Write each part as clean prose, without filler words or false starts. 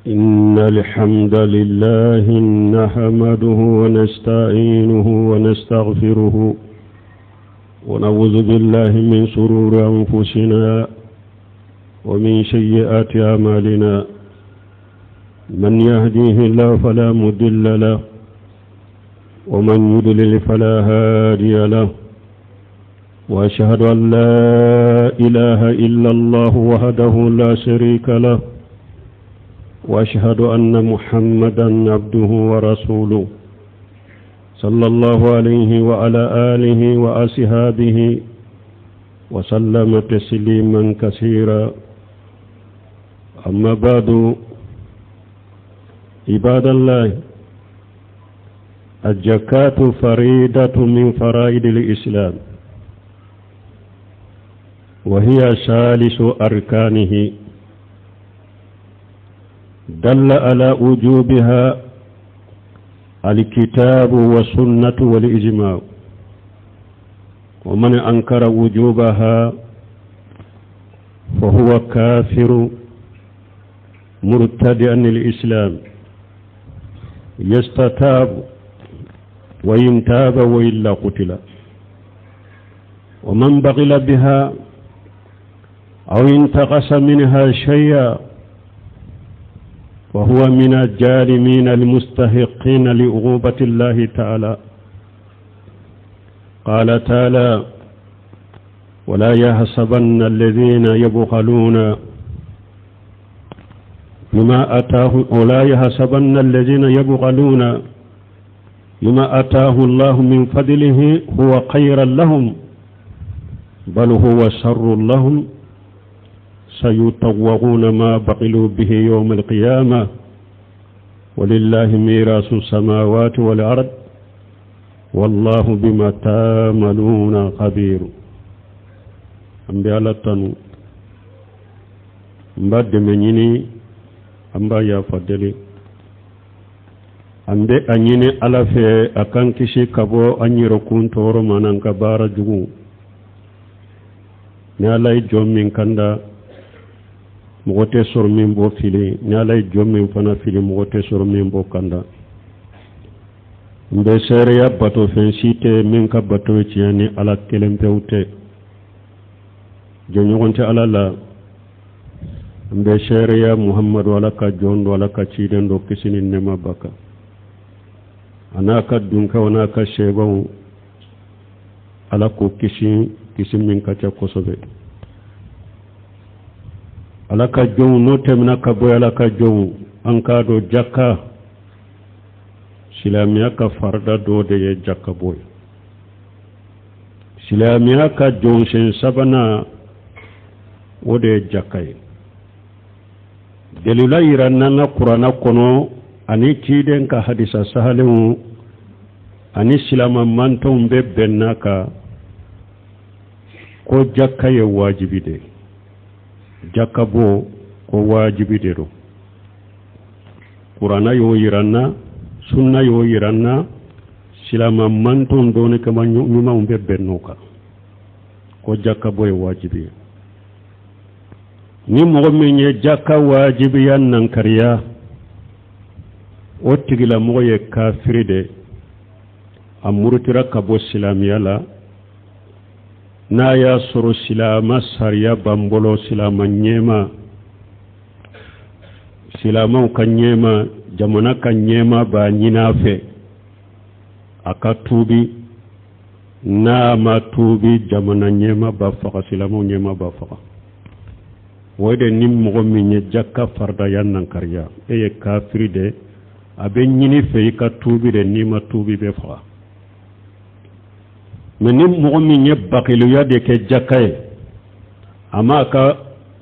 إن الحمد لله نحمده ونستعينه ونستغفره ونعوذ بالله من شرور أنفسنا ومن سيئات أعمالنا من يهديه الله فلا مضل له ومن يضلل فلا هادي له وأشهد أن لا إله إلا الله وحده لا شريك له وأشهد أن محمدا عبده ورسوله صلى الله عليه وعلى آله وأصحابه وسلم تسليما كثيرا أما بعد عباد الله الزكاة فريدة من فرائد الإسلام وهي ثالث أركانه دل على وجوبها الكتاب والسنة والإجماع ومن أنكر وجوبها فهو كافر مرتد عن الإسلام يستتاب وإن تاب وإلا قتل ومن بغل بها أو انتقص منها شيئا فهو من الجارمين المستحقين لعقوبة الله تعالى قال تعالى ولا يحسبن الذين يبخلون بما أتاه ولا يحسبن الذين يبخلون بما أتاه الله من فضله هو خيرا لهم بل هو شر لهم سيطوقون ما بخلوا به يوم القيامة ولله ميراث السماوات والأرض والله بما تعملون خبير an bɛ ala tanu n b'a dɛmɛ ɲini an b'a yafa deli an bɛ a ɲini ala fɛ a k'an kisi ka bɔ an yɛrɛkun tɔɔrɔ ma n'an ka baara jugu ni ala ye jɔn min kanda mɔgɔ tɛ sɔrɔ min b'o fili ni ala ye jɔn min fana fili mɔgɔ tɛ sɔrɔ min b'o kanda n bɛ seereya batofɛn si tɛ min ka bato ye tiɲɛ ni ala kelen pewu tɛ jɛɲɔgɔn tɛ ala la n bɛ seereya muhamadu ala ka jɔn don ala ka ciden don kisi ni nɛɛma b'a kan a n'a ka dunkɛw n'a ka sebaw ala k'o kisi kisi min ka ca kosɛbɛ ala ka jɔnw n'o tɛmɛna ka bɔ ala ka jɔnw an k'a dɔn jaka silamɛya ka farida dɔ de ye jaka bɔ ye silamɛya ka jɔsen sabanan o de ye jaka ye delila yira n'an ka kuranna kɔnɔ ani ciden ka hadisa sahalenw ani silama mantɔnw bɛɛ bɛnna kan ko jaka ye wajibi de ye jaka bɔ ko wajibi de don kuranna y'o yira n na sunna y'o yira n na silama mantɔn dɔnnikɛma ɲumanw bɛɛ bɛnn'o kan ko jaka bɔ ye wajibi ye ni mɔgɔ min ye jaka wajibiya nankariya o tigilamɔgɔ ye kafiri de a murutira ka bɔ silamiya la n'a y'a sɔrɔ silama sariya b'an bolo silama ɲɛmaa silamaw ka ɲɛmaa jamana ka ɲɛmaa b'a ɲin'a fɛ a ka tuubi n'a ma tuubi jamana ɲɛmaa b'a faga silamaw ɲɛmaa b'a faga o de ni mɔgɔ min ye jaka faridaya nankariya e ye kafiri de a bɛ ɲini fɛ i ka tuubi de n'i ma tuubi bɛ faga mɛ ni mɔgɔ min ye bakiluya de kɛ jaka ye a m'a ka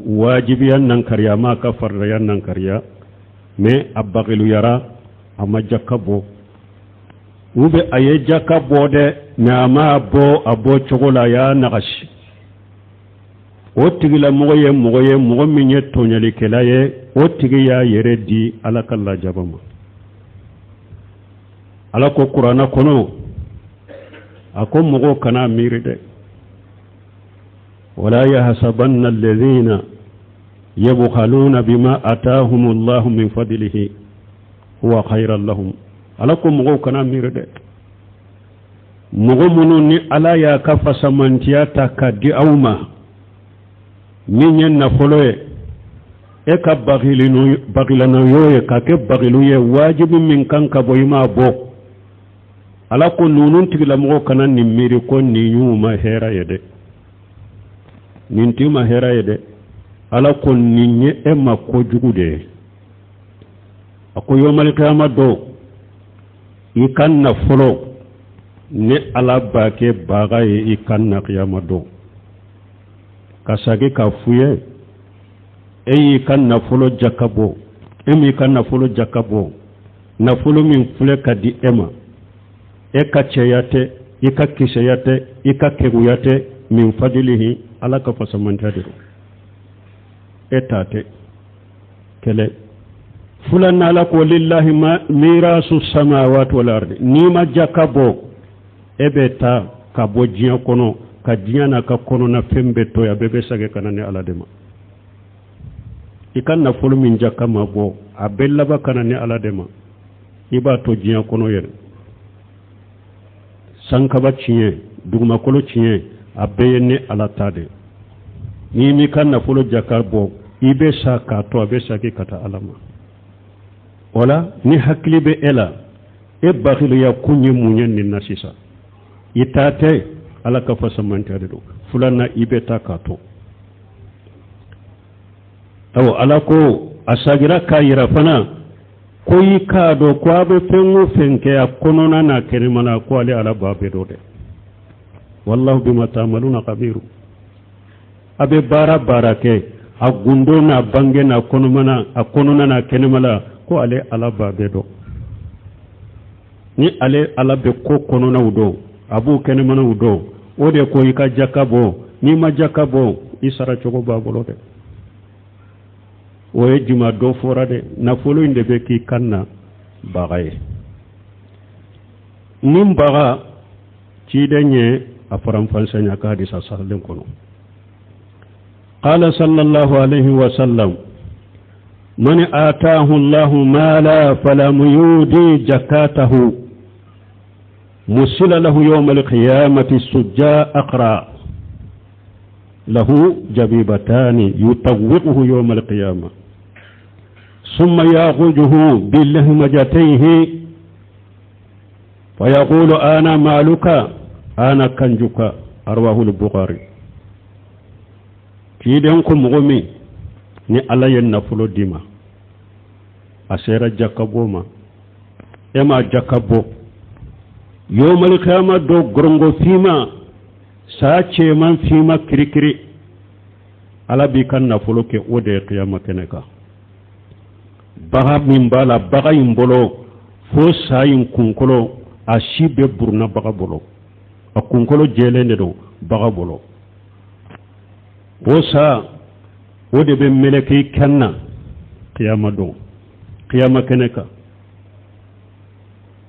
wajibiya nankariya a m'a ka faridaya nankariya mɛ a bakiluyara a ma jaka bɔ ou bien a ye jaka bɔ dɛ mɛ a m'a bɔ a bɔ cogo la a y'a nagasi o tigilamɔgɔ ye mɔgɔ ye mɔgɔ min ye tɔɲɔlikɛla ye o tigi y'a yɛrɛ di ala ka lajaba ma ala ko kuranna kɔnɔ a ko mɔgɔw kana miiri dɛ wala yahsabanna alladhina Yabukhaluna bima atahumullahu min fadlihi huwa khayran lahum. Ala ko mɔgɔw kana miiri dɛ, mɔgɔ minnu ni Ala y'a ka fasamantiya ta ka di aw ma min ye nafolo ye, e ka bagilana ye ka kɛ bagilu ye, wajibi min kan ka bɔ i m'a bɔ. Ala ko ninnu tigilamɔgɔw kana nin miiri ko nin y'u ma hɛrɛ ye dɛ, nin t'i ma hɛrɛ ye dɛ. Ala ko nin ye e ma kojugu de ye. A ko yomalikiyama don, i ka nafolo ne Ala b'a kɛ baga ye i kan na kiyama don, ka sagi k'a f'u ye e y'i ka nafolo jaka bɔ, e m'i ka nafolo jaka bɔ, nafolo min filɛ ka di e ma, e ka cɛya tɛ, i ka kisɛya tɛ, i ka keguya tɛ, min fadilihi, Ala ka fasamantiya de don, e ta tɛ. Kelen filanan, Ala ko lillahi mirasu samawati wal ardi, n'i ma jaka bɔ, e bɛ taa ka bɔ diɲɛ kɔnɔ, ka diɲɛ n'a ka kɔnɔna fɛn bɛɛ to yen, a bɛɛ bɛ segin ka na ne Ala de ma. I ka nafolo min jaka ma bɔ, a bɛɛ laban ka na ne Ala de ma. I b'a to diɲɛ kɔnɔ yɛrɛ, sankaba tiɲɛ, dugumakolo tiɲɛ, a bɛɛ ye ne Ala ta de. N'i m'i ka nafolo jaka bɔ, i bɛ sa k'a to, a bɛ segin ka taa Ala ma. O la, ni hakili bɛ e la, e bakiliya kun ye mun ye nin na sisan? I ta tɛ, Ala ka fasamantiya de don. Filanan, i bɛ taa k'a to. Awa, Ala ko a sagira k'a yira fana ko i k'a dɔn ko a bɛ fɛn o fɛn kɛ, a kɔnɔna n'a kɛnɛmana, ko ale Ala b'a bɛɛ dɔn dɛ. Wallahu bima ta'maluna khabiru. A bɛ baara baara kɛ, a gundo n'a bange n'a kɔnɔmana, a kɔnɔna n'a kɛnɛmana, ko ale Ala b'a bɛɛ dɔn. Ni ale Ala bɛ ko kɔnɔnaw dɔn, a b'u kɛnɛmanaw dɔn, o de ko i ka jaka bɔ. N'i ma jaka bɔ, i sara cogo b'a bolo dɛ. O ye juma dɔ fɔra dɛ, nafolo in de bɛ k'i kan na baga ye. Nin baga ciden ye a faranfasiya ka hadisa sahalen kɔnɔ. Qala sallallahu alayhi wa sallam, man ataahu Allahu mala falam yudi zakatahu musila lahu yawma alqiyamati sujja aqra lahu jabibatani yutawwiquhu yawma alqiyamah summa yaqujuhu bilahmajatayhi fayaqulu ana maluka ana kanjuka. Arwahu al-Bukhari. Ciden ko mɔgɔ min ni Ala ye nafolo d'i ma, a sera jakabɔ ma, e ma jaka bɔ, yawmal qiyama dɔ gorongo fima, saa cɛman fima kirikiri, Ala b'i ka nafolo kɛ o de ye kiyama kɛnɛ kan. Baga min b'a la, baga in bolo fo saa in kunkolo, a si bɛɛ buruna baga bolo, a kunkolo jɛlen de don baga bolo. O sa o de bɛ meleke i kan na kiyama don, kiyama kɛnɛ kan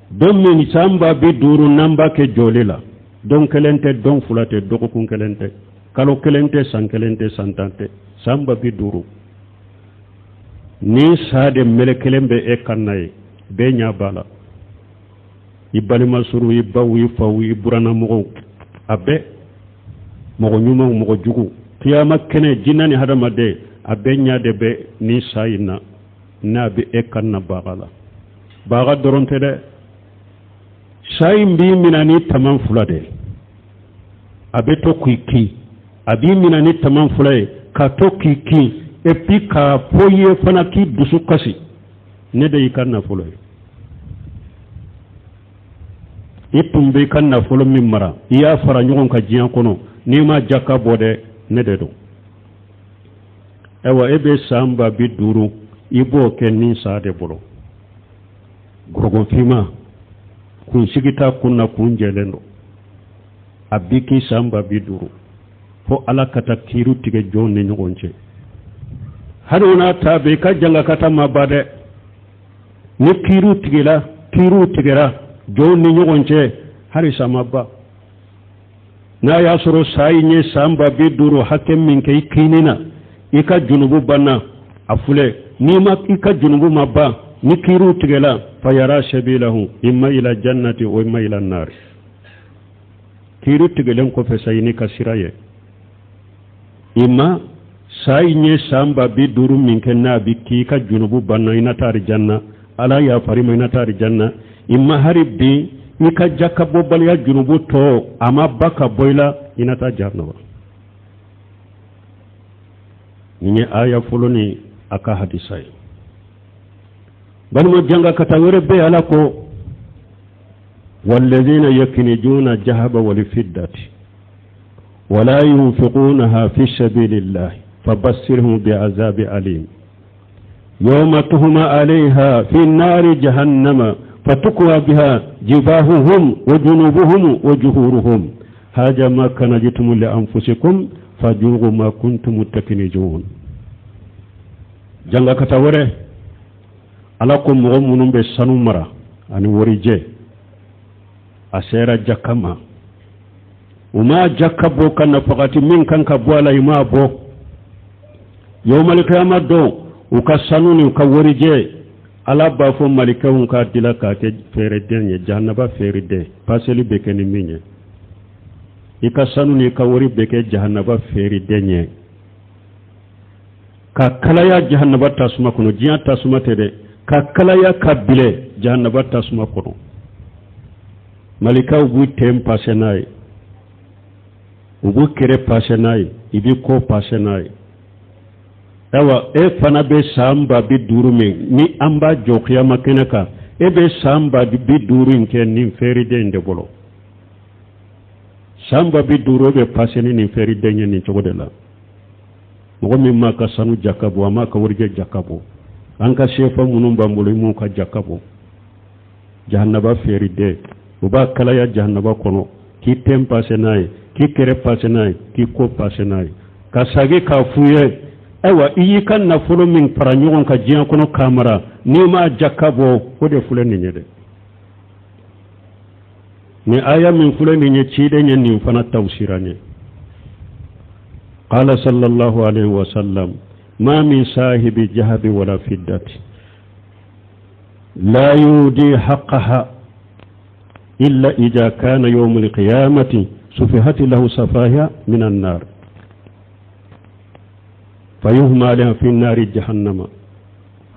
don min san 50 n'an b'a kɛ jɔli la, don kelen tɛ, don fila tɛ, dɔgɔkun kelen tɛ, kalo kelen tɛ, san kelen tɛ, san 10 tɛ, san 50. Ni sa de melekelen bɛ e kan na ye, bɛɛ ɲɛ b'a la, i balima suru, i baw, i faw, i burannamɔgɔw, a bɛɛ, mɔgɔ ɲumanw, mɔgɔ jugu, kiyama kɛnɛ, jinɛ ni hadamaden, a bɛɛ ɲɛ de bɛ ni sa in na n'a bɛ e kan na baga la. Baga dɔrɔn tɛ dɛ, sa in b'i minɛ ni taman fila de ye, a bɛ to k'i kin, a b'i minɛ ni taman fila ye ka to k'i kin, et puis k'a fɔ i ye fana k'i dusu kasi, ne de y'i ka nafolo ye, i tun bɛ i ka nafolo min mara, i y'a fara ɲɔgɔn kan diɲɛ kɔnɔ, n'i ma jaka bɔ dɛ, ne de don. Ayiwa, e bɛ san 50, i b'o kɛ ni sa de bolo, gɔrɔgɔfinma, kunsigi t'a kun na, kun jɛlen don, a b'i k'i san 50 fo Ala ka taa kiiri tigɛ jɔnw ni ɲɔgɔn cɛ. Hali o n'a ta bɛɛ, i ka jangakata ma ban dɛ. Ni kiiriw tigɛla, kiiriw tigɛra jɔnw ni ɲɔgɔn cɛ, hali sa ma ban. N'a y'a sɔrɔ sa in ye san 50 hakɛ min kɛ i kinni na, I ka junubu banna, a filɛ. N'i ma, i ka junubu ma ban, ni kiiriw tigɛla, fayara sabilahu imma ila jannati wa imma ila nari. Kiiri tigɛlen kɔfɛ sa, i n'i ka sira ye. Imma sa i ye san 50.000 min kɛ, n'a bi k'i ka junubu banna, i na taa janna, Ala yafar'i ma, i na taa janna. Imma hari bi i ka jakabɔbaliya junubu tɔ a ma ba ka bɔ i la, i na taa jahannama. Nin ye aya fɔlɔ ni a ka hadisa ye. Balima, janga ka taa wɛrɛ bɛ. Ala ko: walladhina yakinizuna jahaba wal fiddati wala yunfiqunaha fi sabilillahi fabassirhum bi'azabi alim yawma tuhma alayha fi nari jahannama fatukwa biha jibahuhum wa junubuhum wa juhuruhum haja ma kanajtum li anfusikum fajugu ma kuntum takinizun. Janga kata wɛrɛ, Ala ko mɔgɔ minnu bɛ sanu mara ani warijɛ, a sera jaka ma, u ma jaka bɔ ka nafagati min kan ka bɔ a la, i m'a bɔ, yawmalikiyama don, u ka sanu ni u ka warijɛ, Ala b'a fɔ malikɛw k'a dila k'a kɛ feereden ye, jahanaba feereden, paseli bɛ kɛ ni min ye. I ka sanu ni i ka wari bɛ kɛ jahanaba feereden ye ka kalaya jahanaba tasuma kɔnɔ. Diɲɛ tasuma tɛ dɛ, ka kalaya ka bilɛ jahanaba tasuma kɔnɔ. Malikaw b'u ten pase n'a ye, u b'u kɛrɛ pase n'a ye, i b'i kɔ pase n'a ye. Ayiwa, e fana bɛ san 50.000 min ni an b'a jɔ kiyama kɛnɛ kan, e bɛ san 50.000 in kɛ nin feereden in de bolo. San 50.000, e bɛ pase ni nin feereden ye nin cogo de la. Mɔgɔ min m'a ka sanu jaka bɔ, a m'a ka warijɛ jaka bɔ, an ka sefa minnu b'an bolo, i m'u ka jaka bɔ, jahanaba feereden, u b'a kalaya jahanaba kɔnɔ k'i ten pase n'a ye, k'i kɛrɛ pase n'a ye, k'i kɔ pase n'a ye, ka sagi k'a f'u ye: ayiwa, i y'i ka nafolo min fara ɲɔgɔn kan diɲɛ kɔnɔ k'a mara, n'i m'a jaka bɔ, o de filɛ nin ye dɛ. Nin aya min filɛ nin ye, ciden ye nin fana tawsira ye. Qala sallallahu alaihi wasallam: ma min sahibi jahabi wala fiddati la yudi haqqaha illa ida kana yawm alqiyamati sufihati lahu safaha min annar fayuhma alaiha fi nari jahannama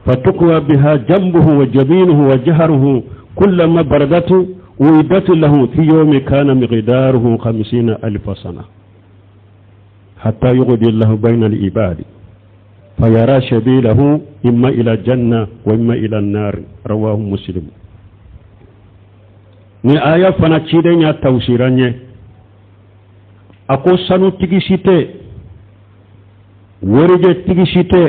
fatukwa biha jambuhu wa jabinuhu wa jaharuhu kullama baradat uidat lahu fi yawmi kana miqdaruhu 50,000 sana hatta yuqdi Allahu bayna al-ibadi fayara sabilahu imma ila janna wa imma ila nar. Rawahu Muslim. Ni aya fana, ciden y'a tawsiran ye. A ko sanutigi si tɛ, warijɛ tigi si tɛ,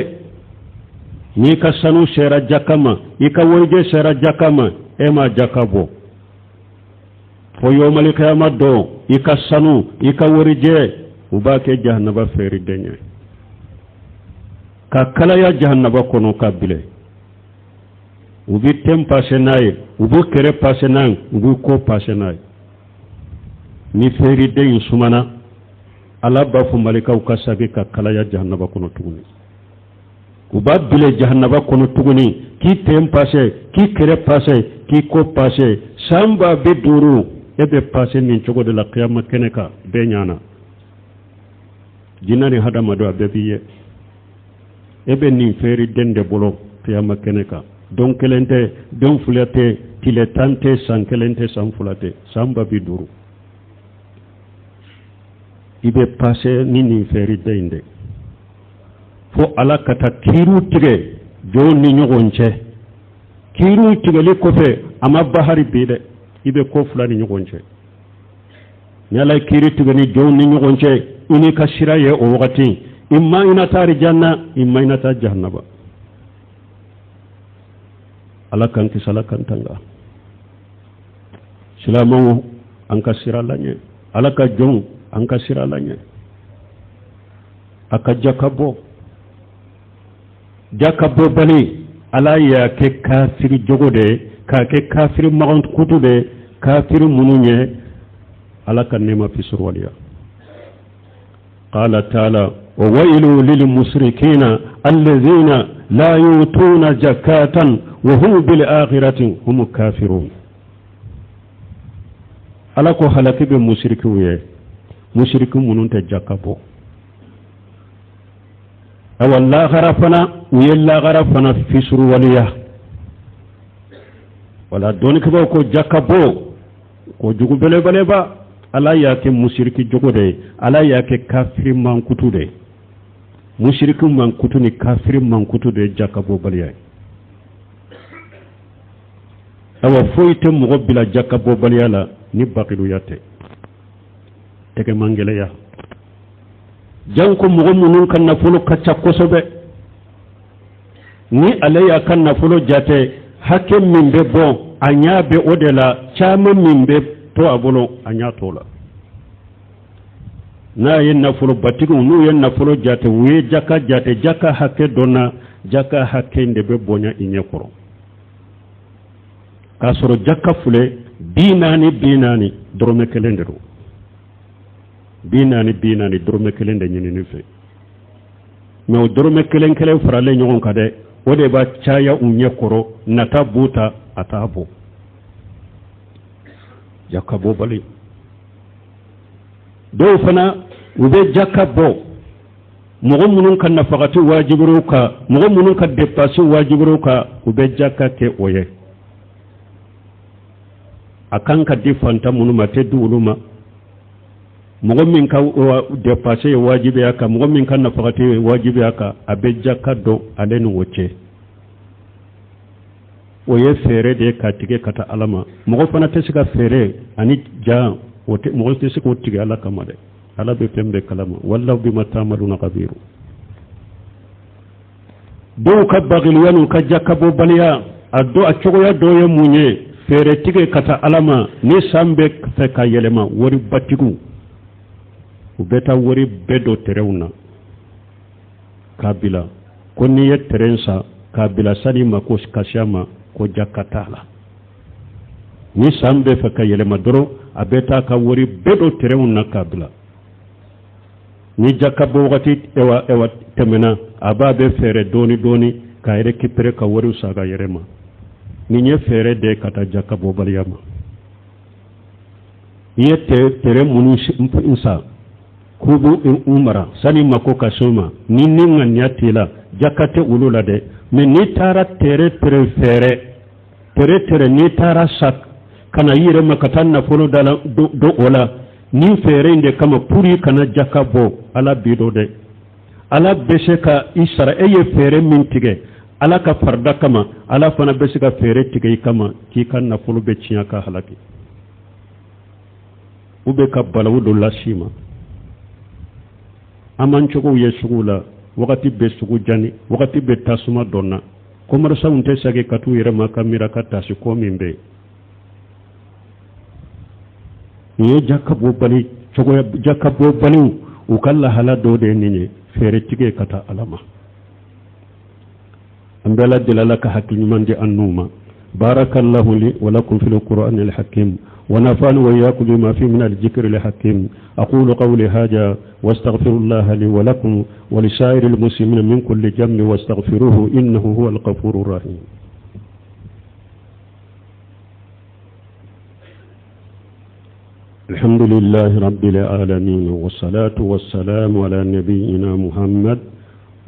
n'i ka sanu sera jaka ma, i ka warijɛ sera jaka ma, e ma jaka bɔ, fo yomalikiyama don, i ka sanu, i ka warijɛ, u b'a kɛ jahanaba feereden ye ka kalaya jahanaba kɔnɔ ka bilɛ. U bɛ ten pase n'a ye, u b'u kɛrɛ pase n'a ye, u b'u kɔ pase n'a ye. Ni feereden in sumana, Ala b'a fɔ malikaw ka sagi ka kalaya jahanaba kɔnɔ tuguni. U b'a bile jahanaba kɔnɔ tuguni k'i ten pase, k'i kɛrɛ pase, k'i kɔ pase. San 50.000, e bɛ pase nin cogo de la kiyama kɛnɛ kan bɛɛ ɲana. Jinɛ ni hadamadenw, a bɛɛ b'i ye, e bɛ nin feere den de bolo kiyama kɛnɛ kan. Don kelen tɛ, don fila tɛ, tile 10 tɛ, san kelen tɛ, san 2 tɛ, san 50.000, i bɛ pase ni nin feere den in de, fo Ala ka taa kiiriw tigɛ jɔnw ni ɲɔgɔn cɛ. Kiiriw tigɛli kɔfɛ, a ma bahari bi dɛ, i bɛ ko fila ni ɲɔgɔn cɛ. Ni Ala ye kiiri tigɛ ni jɔnw ni ɲɔgɔn cɛ, i n'i ka sira ye o wagati, i ma i na taa janna, i ma i na taa jahannaba. Ala k'an kisi, Ala k'an tanga. Silamɛw, an ka sira laɲɛ. Ala ka jɔnw, an ka sira laɲɛ. A ka jaka bɔ, jaka bɔbali, Ala y'a kɛ kafiri jogo de ye, k'a kɛ kafiri magankutu de ye, kafiri minnu ye Ala ka nɛɛma fisiriwaleya. Qala taala. Wa wailu lil musrikina allazina la yutuna zakatan wa hum bil akhirati hum kafirun. Ala ko halaki bɛ musirikiw ye, musiriki minnu tɛ jaka bɔ. Awa lahara fana, u ye lahara fana fisuruwaleya. Wala dɔnnikɛbaaw ko jaka bɔ ko jugu belebeleba, Ala y'a kɛ musiriki jogo de ye, Ala y'a kɛ kafiri mankutu de ye. Musiriki mankutu ni kafiri mankutu de ye jaka bɔbaliya ye. Awa foyi tɛ mɔgɔ bila jaka bɔbaliya la ni bakiluya tɛ, tɛgɛmangɛlɛya. Janko mɔgɔ minnu ka nafolo ka ca kosɛbɛ, ni ale y'a ka nafolo jate, hakɛ min bɛ bɔ a ɲɛ bɛ o de la, caman min bɛ to a bolo a ɲɛ t'o la. N'a ye nafolobatigiw, n'u ye nafolo jate, u ye jaka jate, jaka hakɛ dɔ na, jaka hakɛ in de bɛ bonya i ɲɛ kɔrɔ, k'a sɔrɔ jaka filɛ 40 40, dɔrɔmɛ kelen de don. 40 40, dɔrɔmɛ kelen de ɲinini fɛ. Mɛ o dɔrɔmɛ kelen kelen faralen ɲɔgɔn kan dɛ, o de b'a caya u ɲɛ kɔrɔ. Nata b'u ta, a t'a bɔ. Jaka bɔbali dɔw fana, u bɛ jaka bɔ mɔgɔ minnu ka nafagati wajibir'u kan, mɔgɔ minnu ka dépense wajibir'u kan, u bɛ jaka kɛ o ye. A kan ka di fantan minnu ma, a tɛ di olu ma. Mɔgɔ min ka dépense ye wajibi a kan, mɔgɔ min ka nafagati ye wajibi a kan, a bɛ jaka dɔn ale ni o cɛ. O ye fɛɛrɛ de ye k'a tigɛ ka taa Ala ma. Mɔgɔ fana tɛ se ka fɛɛrɛ ani ja o tɛ, mɔgɔ tɛ se k'o tigɛ Ala kama dɛ. Ala bɛ fɛn bɛɛ kalama. Wallahu bima tamaluna khabiru. Dɔw ka bagiliya n'u ka jakabɔbaliya, a dɔ a cogoya dɔ ye mun ye? Fɛɛrɛ tigɛ ka taa Ala ma. Ni san bɛ fɛ ka yɛlɛma, waribatigiw u bɛ taa wari bɛɛ don terrainw na k'a bila, ko n'i ye terrain san k'a bila sani ma ko kasiya ma ko jaka t'a la. Ni san bɛ fɛ ka yɛlɛma dɔrɔn, a bɛ taa ka wari bɛɛ don terrainw na k'a bila. Ni jaka bɔ wagati ewa ewa tɛmɛna, a b'a bɛ fɛɛrɛ dɔɔni dɔɔni k'a récupérer ka wariw saga yɛrɛ ma. Nin ye fɛɛrɛ de ye ka taa jaka bɔbaliya ma. I ye terrain minnu san k'u b'u mara sani mako ka s'o ma, ni ni ŋaniya t'i la, jaka tɛ olu la dɛ. Mɛ n'i taara terrain terrain fɛɛrɛ terrain terrain, n'i taara sa ka na i yɛrɛ ma ka taa nafolo da la do o la nin fɛɛrɛ in de kama pour i kana jaka bɔ, Ala b'i dɔn dɛ. Ala bɛ se ka i sara. E ye fɛɛrɛ min tigɛ Ala ka farida kama, Ala fana bɛ se ka fɛɛrɛ tigɛ i kama k'i ka nafolo bɛ tiɲɛ ka halaki, u bɛ ka balawu dɔ las'i ma. An m'an cogow ye sugu la, wagati bɛ sugu jani, wagati bɛ tasuma dɔn na. Commerçantw tɛ segin ka t'u yɛrɛ ma ka miira ka tasi ko min bɛ yen. Nin ye jakabɔbali cogoya, jakabɔbaliw u ka lahala dɔ de ye nin ye, fɛɛrɛ tigɛ ka taa Ala ma. An bɛ Ala deli, Ala ka hakili ɲuman di an n'u ma. Barakallahu li wa lakum fil qur'an al hakim wa nafa'ani wa iyyakum bima fi min al dhikri al hakim. Aqulu qawli hadha wa astaghfirullah li wa lakum wa li sa'iril muslimin min kulli dhanbin wastaghfiruhu innahu huwal ghafurur rahim. الحمد لله رب العالمين، والصلاة والسلام على نبينا محمد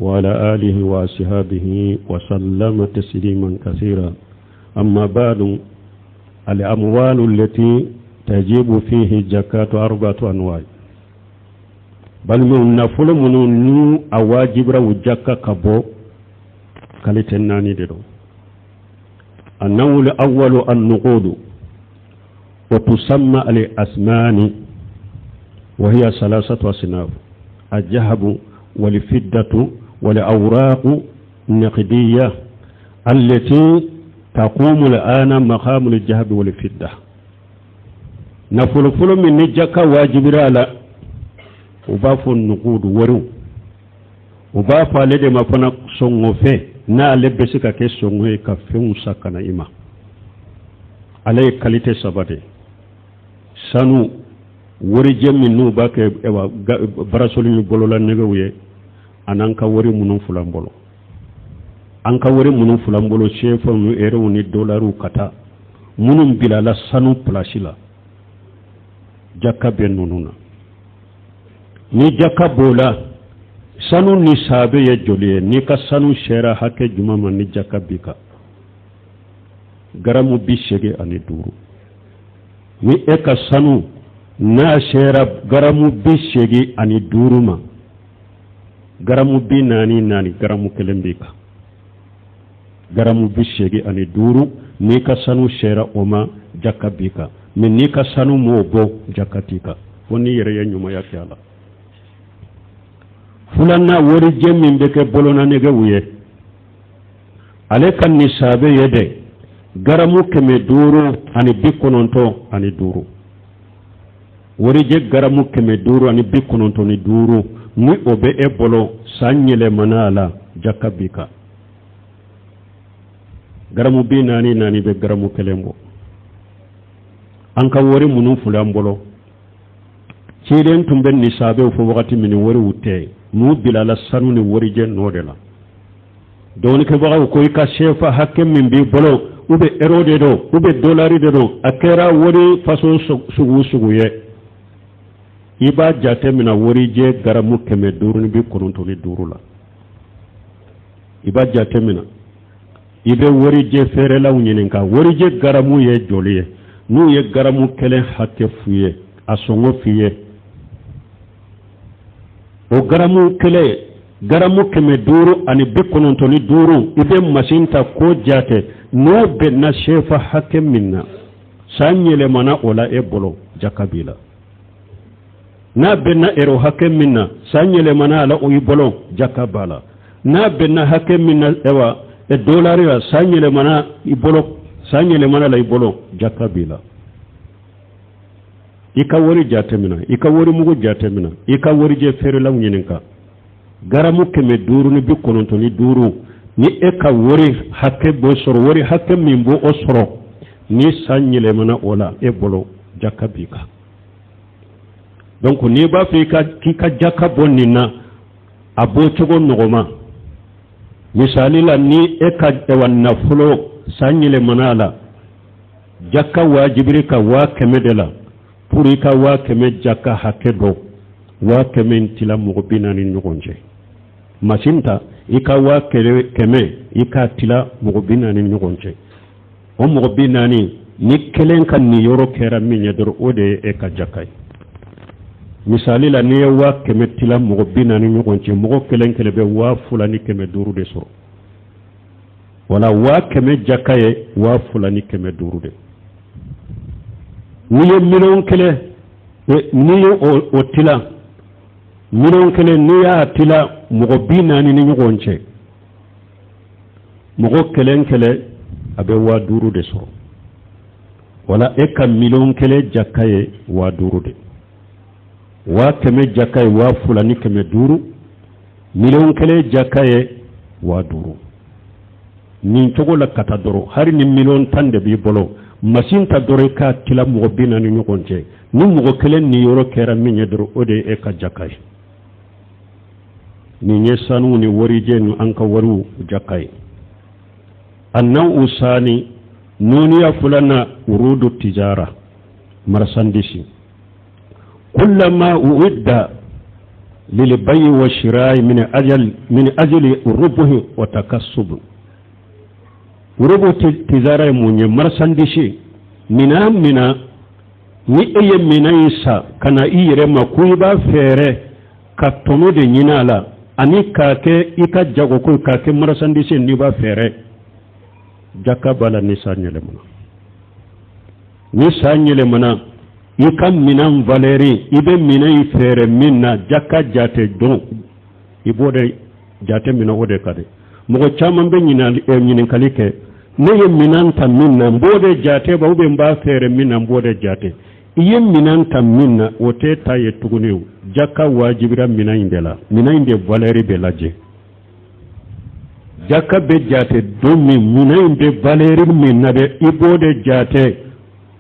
وعلى آله وأصحابه وسلم تسليما كثيرا. أما بعد، الأموال التي تجب فيه الزكاة أربعة أنواع. بل من nafolo minnu ni a wajibira u jaka ka bɔ, qualité naani de don. النوع الأول النقود، وتسمى الأثمان، وهي ثلاثة أصناف: الذهب والفضة والأوراق النقدية التي تقوم الآن مقام الذهب والفضة. Nafolo fɔlɔ min ni jaka wajibira a la, u b'a fɔ nukudu, wariw. U b'a fɔ ale de ma fana sɔngɔfɛn, n'ale bɛ se ka kɛ sɔngɔ ye ka fɛnw san ka na i ma. Ale ye qualité saba de: sanu, warijɛ min n'u b'a kɛ barasoli ni bolola nɛgɛw ye. An'an ka wari minnu filɛ an bolo, an ka wari minnu filɛ an bolo, sefaw ni erow ni dolariw, ka taa minnu bilala sanu pilasi la, jaka bɛ ninnu na. Ni jaka b'o la, sanu nisaabe ye joli ye? N'i ka sanu sera hakɛ jumɛn ma ni jaka b'i kan? Garamu 85. Ni e ka sanu n'a sera garamu 85 ma, garamu 44, garamu kelen b'i kan. Garamu 85, n'i ka sanu sera o ma, jaka b'i kan. Mɛ n'i ka sanu m'o bɔ, jaka t'i kan, fo n'i yɛrɛ ye ɲumanya kɛ a la. Filanan, warijɛ min bɛ kɛ bolonanɛgɛw ye, ale ka nisaabe ye dɛ garamu 595. Warijɛ garamu 595, ni o bɛ e bolo, san yɛlɛmana a la, jaka b'i kan. Garamu 44 bɛ garamu kelen bɔ. An ka wari minnu filɛ an bolo, ciden tun bɛ nisaabew fɔ wagati min, wariw tɛ, n'u bilala sanu ni warijɛ nɔ de la. Dɔnnikɛbagaw ko i ka sefa hakɛ min b'i bolo, ou bien euro de don, ou bien dolari de don, a kɛra wari façon sugu o sugu ye, i b'a jate minɛ warijɛ garamu 595 la. I b'a jate minɛ, i bɛ warijɛ feerelaw ɲininka warijɛ garamu ye joli ye. N'u ye garamu kelen hakɛ f'u ye, a sɔngɔ f'i ye, o garamu kelen, garamu 595, i bɛ masin ta k'o jate. N'o bɛnna sefa hakɛ min na, san yɛlɛmana o la e bolo, jaka b'i la. N'a bɛnna ero hakɛ min na, san yɛlɛmana a la o i bolo, jaka b'a la. N'a bɛnna hakɛ min na, ayiwa, dolari la, san yɛlɛmana i bolo, san yɛlɛmana la i bolo, jaka b'i la. I ka wari jateminɛ, i ka wari mugu jateminɛ, i ka warijɛ feerelaw ɲininka garamu 595, ni e ka wari hakɛ b'o sɔrɔ, wari hakɛ min b'o sɔrɔ, ni san yɛlɛmana o la e bolo, jaka b'i kan. Donc n'i b'a fɛ k'i ka jaka bɔ nin na, a bɔ cogo nɔgɔma, misali la, ni e ka ayiwa nafolo san yɛlɛmana a la, jaka wajibir'i kan 100 000 de la, pour i ka 100 000 jaka hakɛ dɔn, 100 000 in tila mɔgɔ 40 ɲɔgɔn cɛ. Masin ta, i ka 100 000, i k'a tila mɔgɔ 40 ɲɔgɔn cɛ. O mɔgɔ 40, ni kelen ka niyɔrɔ kɛra min ye dɔrɔn, o de ye e ka jaka ye. Misali la, n'i ye 100 000 tila mɔgɔ 40 ɲɔgɔn cɛ, mɔgɔ kelen kelen bɛ 2500 de sɔrɔ. Wala 100 000 jaka ye 2500 de. N'i ye miliyɔn 1, n'i ye o tila, miliyɔn 1, n'i y'a tila mɔgɔ 40 ni ɲɔgɔn cɛ, mɔgɔ kelen kelen a bɛ 5000 de sɔrɔ. Wala e ka miliyɔn 1 jaka ye 5000 de. 100 000 jaka ye 2500, miliyɔn 1 jaka ye 5000. Nin cogo la ka taa dɔrɔn, hali ni miliyɔn 10 de b'i bolo, masin ta dɔrɔn, i k'a tila mɔgɔ 40 ɲɔgɔn cɛ. Ni mɔgɔ kelen niyɔrɔ kɛra min ye dɔrɔn, o de ye e ka jaka ye. Nin ye sanu ni warijɛ ni an ka wariw jaka ye. النوع الثاني, nuniya filanan, عروض التجارة, marchandise. كل ما أعد للبيع والشراء من أجل الربح والتكسب. عروض التجارة ye mun ye? Marchandise, minan mina ni e ye minan in san ka na i yɛrɛ ma ko i b'a feere ka tɔnɔ de ɲini a la, ani k'a kɛ i ka jagoko, k'a kɛ marchandise, n'i b'a feere, jaka b'a la ni san yɛlɛmana. Ni san yɛlɛmana, i ka minan valeur, i bɛ minan in feere min na, jaka jate dɔn, i b'o de jate minɛ. O de ka di mɔgɔ caman bɛ ɲininkali kɛ: ne ye minan ta min na, n b'o de jate ba, ou bien n b'a feere min na, n b'o de jate? I ye minan ta min na, o tɛ ta ye tuguni. O jaka wajibira minan in de la, minan in de valeur bɛ lajɛ. Jaka bɛ jate don min, minan in bɛ valeur min na dɛ, i b'o de jate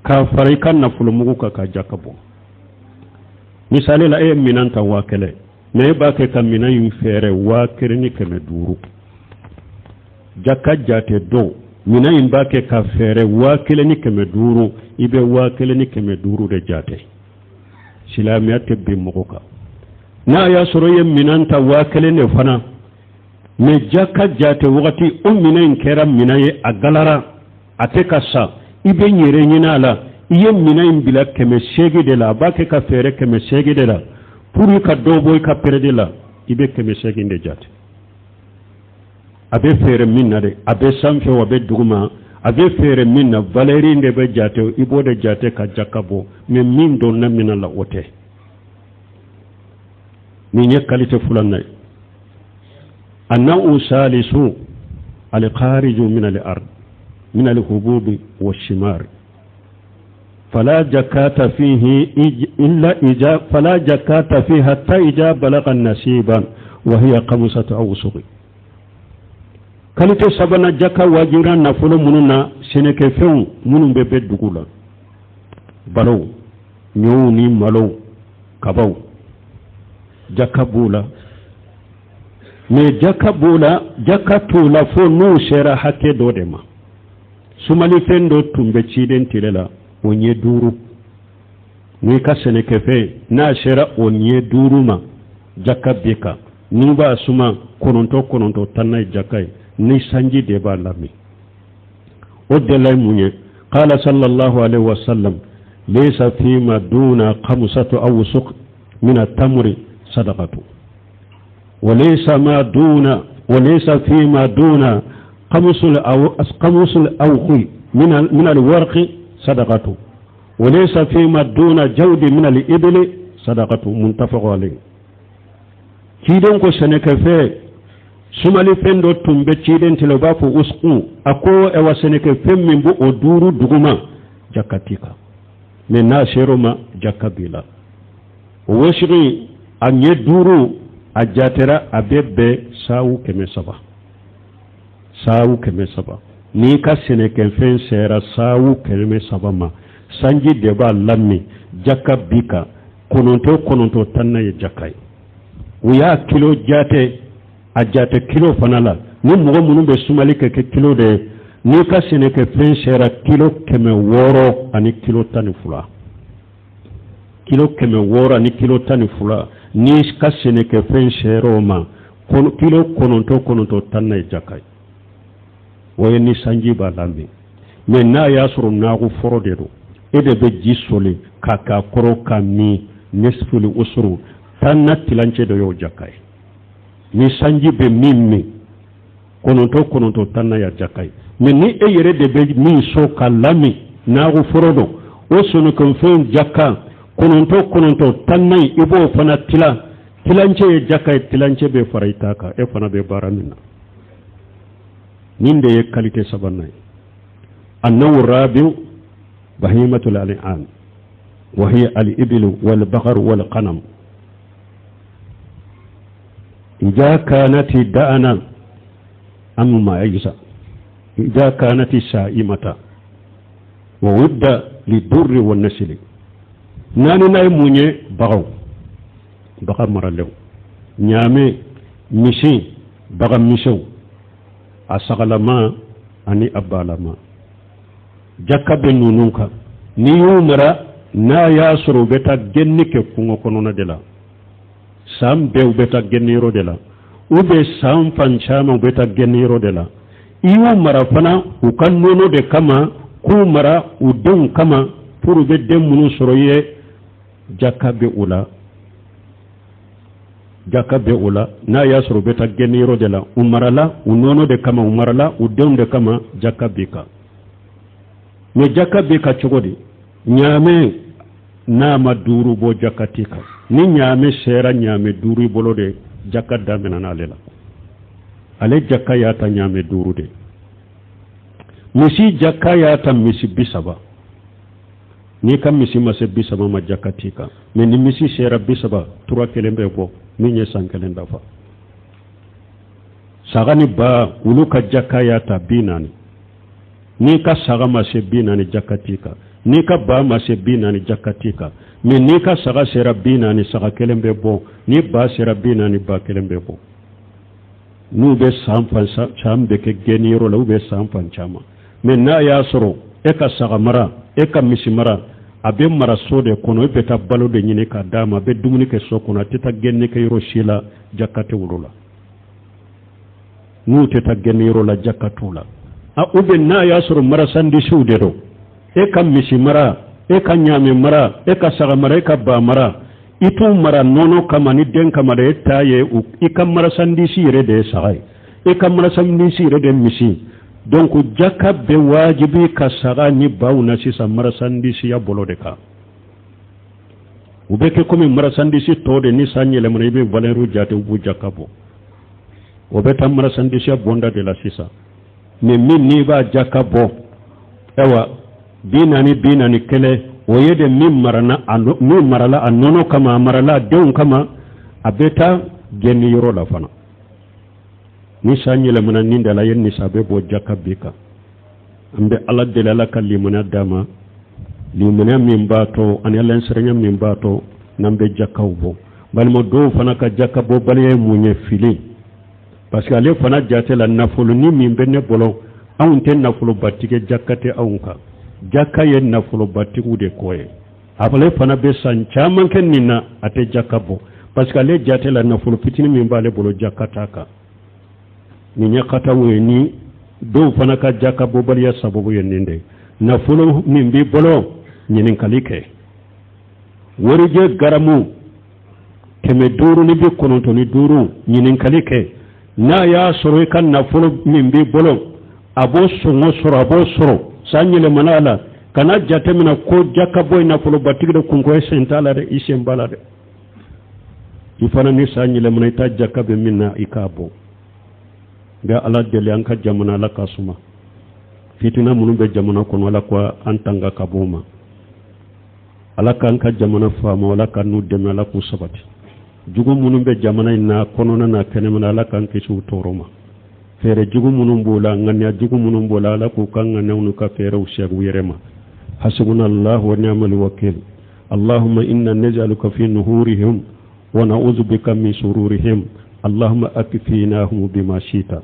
k'a fara i ka nafolomugu kan ka jaka bɔ. Misali la, e ye minan ta 10 000. Mais e b'a kɛ ka minɛn in feere 1500. Jaka jate don, minɛn in b'a kɛ ka feere 1500, i bɛ 1500 de jate. Silamɛya tɛ bin mɔgɔ kan. N'a y'a sɔrɔ i ye minɛn ta 1000 de fana, mais jaka jate wagati, o minɛn in kɛra minɛn ye, a galara, a tɛ ka sa, i bɛ yɛrɛ ɲini a la, i ye minɛn in bila 800 de la, a b'a kɛ ka feere 800 de la, pour ka dɔ bɔ i ka prix la, i bɛ 800 de jate. A bɛ feere min na dɛ, a bɛ sanfɛ o, a bɛ duguma, a bɛ feere min na, valeur de bɛ jate, i b'o de jate ka jaka bɔ. Mais min donna minɛn la, o tɛ. Nin ye qualité filanan ye. النوع الثالث الخارج من الأرض من الحبوب والثمار فلا زكاة فيه إلا إذا فلا زكاة فيه حتى إذا بلغ نصابا وهي خمسة أوسق. Qualité sabanan, jaka wajibira nafolo minnu na, sɛnɛkɛfɛnw minnu bɛ bɛ dugu la, balow, ɲɔw ni malow, kabaw, jaka b'o la. Mais jaka b'o la, jaka t'o la fo n'o sera hakɛ dɔ de ma. Sumalifɛn dɔ tun bɛ ciden tile la, o ɲɛ 5. N'i ka sɛnɛkɛfɛn n'a sera o ɲɛ 5 ma, jaka b'i kan. N'i b'a suma kɔnɔntɔn kɔnɔntɔn, tan ye jaka ye, ni sanji de b'a lamin. O dala ye mun ye? قال صلى الله عليه وسلم ليس فيما دون خمسة أوسق من التمر صدقة وليس ما دون وليس فيما دون خمس الأوق من الورق صدقة وليس فيما دون جود من الإبل صدقة. متفق عليه. Ciden ko sɛnɛkɛfɛn, sumalifɛn dɔ tun bɛ ciden tile, u b'a fɔ usku. A ko ɛwa, sɛnɛkɛfɛn min b'o o 5 duguma, jaka t'i kan, mais n'a ser'o ma, jaka b'i la. O wosigi a ɲɛ 5, a jatera a bɛ bɛn saawu 300, saawu 300. N'i ka sɛnɛkɛfɛn sera saawu 300 ma, sanji de b'a lamin, jaka b'i kan. Kɔnɔntɔn kɔnɔntɔn, tan ye jaka ye. U y'a kilo jate, a jate kilo fana la. Ni mɔgɔ minnu bɛ sumali kɛ kɛ kilo de ye, n'i ka sɛnɛkɛfɛn sera kilo 612, kilo 612, n'i ka sɛnɛkɛfɛn sera o ma, kilo kɔnɔntɔn kɔnɔntɔn, tan ye jaka ye. O ye ni sanji b'a lamin. Mais n'a y'a sɔrɔ naagu fɔrɔ de don, e de bɛ ji soli k'a k'a kɔrɔ ka min, نصف العشر, tan na tilancɛ dɔ y'o jaka ye. Ni sanji bɛ min min, kɔnɔntɔn kɔnɔntɔn, tan na ya jaka ye. Mais ni e yɛrɛ de bɛ min so ka lamin, naagu fɔrɔ don, o sɛnɛkɛfɛn jaka, kɔnɔntɔn kɔnɔntɔn, tan na, i b'o fana tila, tilancɛ ye jaka ye, tilancɛ bɛ fara i ta kan, e fana bɛ baara min na. Nin de ye qualité sabanan ye. النوع الرابع بهيمة الأنعام وهي الإبل والبقر والغنم إذا كانت ضأنا أم معيزا إذا كانت سائمة وعد للدر والنسل. Naaninan ye mun ye? Bagaw, bagan maralenw, ɲaamɛ, misi, bagan misɛnw, a sagalama ani a balama, jaka bɛ ninnu kan. N'i y'u mara, n'a y'a sɔrɔ u bɛ taa gɛnni kɛ kungo kɔnɔna de la, san bɛɛ u bɛ taa gɛnni yɔrɔ de la, u bɛ san fan caman u bɛ taa gɛnni yɔrɔ de la, i y'u mara fana u ka nɔnɔ de kama, k'u mara u denw kama, pour u bɛ den minnu sɔrɔ i ye, jaka bɛ o la, jaka bɛ o la. N'a y'a sɔrɔ u bɛ taa gɛnni yɔrɔ de la, u marala u nɔnɔ de kama, u marala u denw de kama, jaka b'i kan. Mais jaka b'i kan cogo di? Ɲaamɛ n'a ma 5 bɔ, jaka t'i kan. Ni ɲaamɛ sera ɲaamɛ 5 i bolo de, jaka daminɛna ale la. Ale jaka y'a ta ɲaamɛ 5 de. Misi jaka y'a ta misi 30. N'i ka misi ma se 30 ma, jaka t'i kan. Mais ni misi sera 30, tura kelen bɛ bɔ min ye san kelen dafa. Saga ni ba, olu ka jaka y'a ta 40. N'i ka saga ma se 40, jaka t'i kan. N'i ka ba ma se 40, jaka t'i kan. Mais n'i ka saga sera 40, saga kelen bɛ bɔ. Ni ba sera 40, ba kelen bɛ bɔ. N'u bɛ san fan san bɛ kɛ gɛnniyɔrɔ la, u bɛ san fan caman. Mais n'a y'a sɔrɔ e ka saga mara, e ka misi mara, a bɛ mara so de kɔnɔ, e bɛ taa balo de ɲini k'a d'a ma, a bɛ dumuni kɛ so kɔnɔ, a tɛ taa gɛnni kɛ yɔrɔ si la, jaka tɛ olu la. N'u tɛ taa gɛnniyɔrɔ la, jaka t'u la. A ou bien n'a y'a sɔrɔ marasandisiw de don, e ka misi mara, e ka ɲaamɛ mara, e ka saga mara, e ka ba mara, i t'u mara nɔnɔ kama ni den kama dɛ, e ta ye i ka marasandisi yɛrɛ de ye saga ye, e ka marasandisi yɛrɛ de ye misi. Donc jaka bɛ wajibi ka saga ni baw na sisan marasandisiya bolo de kan. U bɛ kɛ komi marasandisi tɔ de, ni san yɛlɛmana i bɛ valeur jate, u b'u jaka bɔ. O bɛ taa marasandisiya bonda de la sisan. Mais min n'i b'a jaka bɔ, ayiwa, 40, 41, o ye de min marana, min marala a nɔnɔ kama, a marala a denw kama, a bɛ taa gɛnni yɔrɔ la fana. Ni san yɛlɛmana nin da la, ye nisa bɛ bɔ, jaka b'i kan. An bɛ Ala deli, Ala ka limaniya d'a ma, limaniya min b'a to ani Ala ɲɛsiranya min b'a to n'an bɛ jakaw bɔ. Balima dɔw fana ka jaka bɔbaliya ye mun ye? Fili, parce que ale fana jate la, nafoloni min bɛ ne bolo, anw tɛ nafolobatigi, jaka tɛ anw kan, jaka ye nafolobatigiw de kɔ ye. Ale fana bɛ san caman kɛ nin na, a tɛ jaka bɔ, parce que ale jate la, nafolo fitinin min b'ale bolo, jaka t'a kan. Nin ye kataw ye. Ni dɔw fana ka jaka bɔbaliya sababu ye nin de. Nafolo min b'i bolo, ɲininkali kɛ. Warijɛ garamu 595, ɲininkali kɛ. N'a y'a sɔrɔ i ka nafolo min b'i bolo, a b'o sɔngɔ sɔrɔ, a b'o sɔrɔ san yɛlɛmana la, kana jateminɛ ko jaka bɔ ye nafolobatigi de kunko. E sen t'a la dɛ, i sen b'a la dɛ. I fana, ni san yɛlɛmana, i ta jaka bɛ min na, i k'a bɔ. N bɛ Ala deli, an ka jamana, Ala ka suma. Fitina minnu bɛ jamana kɔnɔ, Ala ko an tanga ka bɔ o ma. Ala k'an ka jamana faama, Ala ka n'u dɛmɛ, Ala k'u sabati. Jugu minnu bɛ jamana in na kɔnɔna na, kɛnɛmana, Ala k'an kisi u tɔɔrɔ ma. Fɛɛrɛ jugu minnu b'o la, ŋaniya jugu minnu b'o la, Ala k'u ka ŋaniyaw n'u ka fɛɛrɛw segin u yɛrɛ ma. Hasbuna Allahu wa ni'mal wakil. Allahumma inna naj'aluka fi nuhurihim wa na'udhu bika min shururihim. Allahumma akfinahum bima shita.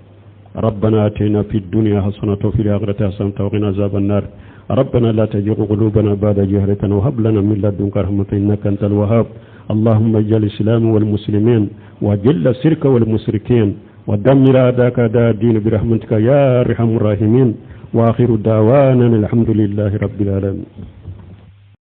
ربنا آتنا في الدنيا حسنة وفي الآخرة حسنة وقنا عذاب النار. ربنا لا تزغ قلوبنا بعد إذ هديتنا وهب لنا من لدنك رحمة إنك أنت الوهاب. اللهم اجعل الإسلام والمسلمين، وأذل الشرك والمشركين، ودمر أعداءك أعداء الدين برحمتك يا أرحم الراحمين. وآخر دعوانا الحمد لله رب العالمين.